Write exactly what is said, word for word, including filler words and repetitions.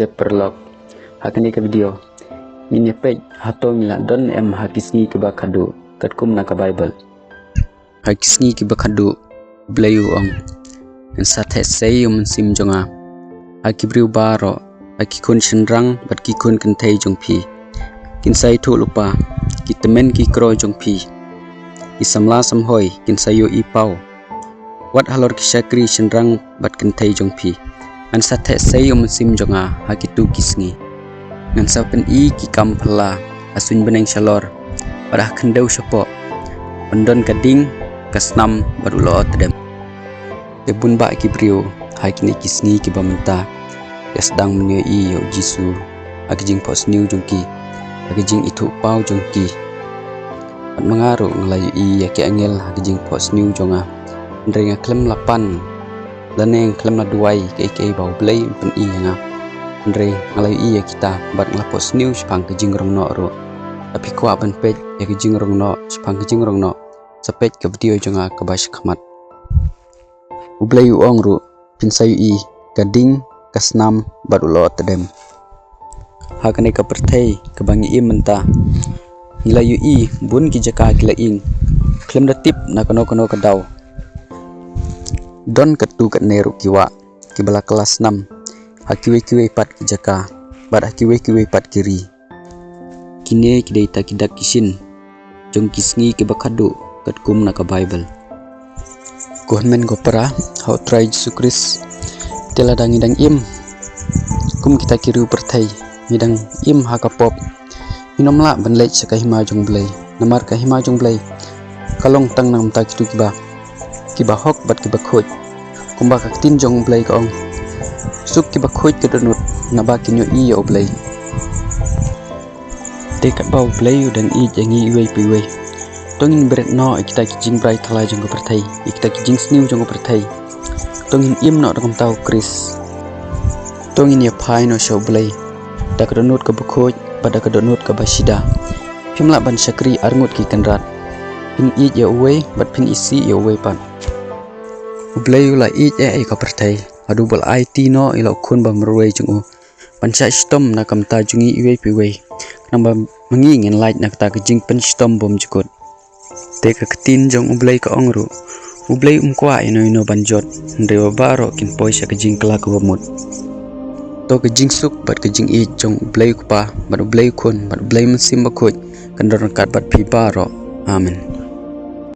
Te paralok, ha kane ka video ngin ïa peit hato ngi la don em ha ki sngi kiba khadduh katkum na ka Baibl. Ha ki sngi kiba khadduh, U Blei u ong, ngan sa theh sei ïa u mynsiem jong nga ha ki briew baroh, ha ki khun shynrang bad ki khun kynthei jong phi. Kin sa ïathuh lypa, ki tymmen ki kro jong phi, ki samla samhoi kin sa ïohi paw. Wat halor ki shakri shynrang bad kynthei jong phi. Ngan sa theh sei ïa u mynsiem jong nga ha kitu ki sngi. Ngan sa pyni ki kam phylla ha suiñ bneng shalor bad ha khyndew shapoh, ban don ka ding, ka snam bad u lyoh tdem. Te bun bah ki briew ha kine ki sngi kiba mynta ki la sdang ban ïohi ïa u Jisu ha ka jingphohsniew jong ki, ha ka jingithuh paw jong ki. Bad ma nga ruh nga la ïohi ïa ki angel ha ka jingphohsniew jong nga. Hynrei nga khlem la pan lane nga khlem la duwai kaei kaei ba U Blei un pyni ïa nga. Hynrei nga la ïohi ïa kita bad nga la phohsniew shaphang ka jingrong noh ruh. Lada phi kwah ban peit ïa ka jingrong noh, shaphang ka jingrong noh, sa peit ka video jong nga kaba shakhmat. U Blei u ong ruh, phin sa ïohi ka ding, ka snam bad u lyoh tdem. Ha kane ka pyrthei kaba ngi im mynta, ngi la ïohi bun ki jaka ki la ing, khlem da tip na kano kano ka daw. Don katto katne ruh ki wah kiba la kylla snam ha kiwei kiwei pat ki jaka bad ha kiwei kiwei pat ki ri. Kine ki dei kita ki dak ki shin jong ki sngi kiba khadduh katkum na ka Baibl. Ko hynmen ko para ha U Trai Jisu Khrist, te lada ngi dang im kum kita ki riew pyrthei, ngi dang im ha ka pop, ngin ym lah ban leit sha ka hima jong U Blei. Namar ka hima jong U Blei ka long tang na ka bynta kito kiba, kiba hok bad kiba khuid. Kumba ka ktien jong U Blei ka ong, suk kiba khuid ka dohnud, naba kin ïohi ïa U Blei. Te katba U Blei u dang ïeit ïa ngi iwei pa iwei, to ngin bret noh ïa kita ki jingbrai thala jong ka pyrthei, ïa kita ki jingsniew jong ka pyrthei. To ngin im noh da kumta U Khrist. To ngin ïa phai noh sha U Blei da ka dohnud kaba khuid bad da ka dohnud kaba shida. Phim lah ban shakri arngut ki kynrad. Phin ïeit ïa uwei bad phin isih ïa uwei pat. U Blei u la ïeit eh ïa ka pyrthei haduh ba u la aiti noh ïa la u Khun ba marwei jong u, ban shah shitom na ka bynta jong ngi iwei pa iwei, khnang ba ma ngi ngin lait na kata ka jingpynshitom bymjukut. Te ka ktien jong U Blei ka ong ruh, U Blei um kwah ïano ïano ban jot, hynrei ba baroh kin poi sha ka jingkylla kaba mut. To ka jingsuk bad ka jingïeit jong U Blei U Kpa bad U Blei U Khun bad U Blei Mynsiem Bakhuid kan don ryngkat bad phi baroh. Amen.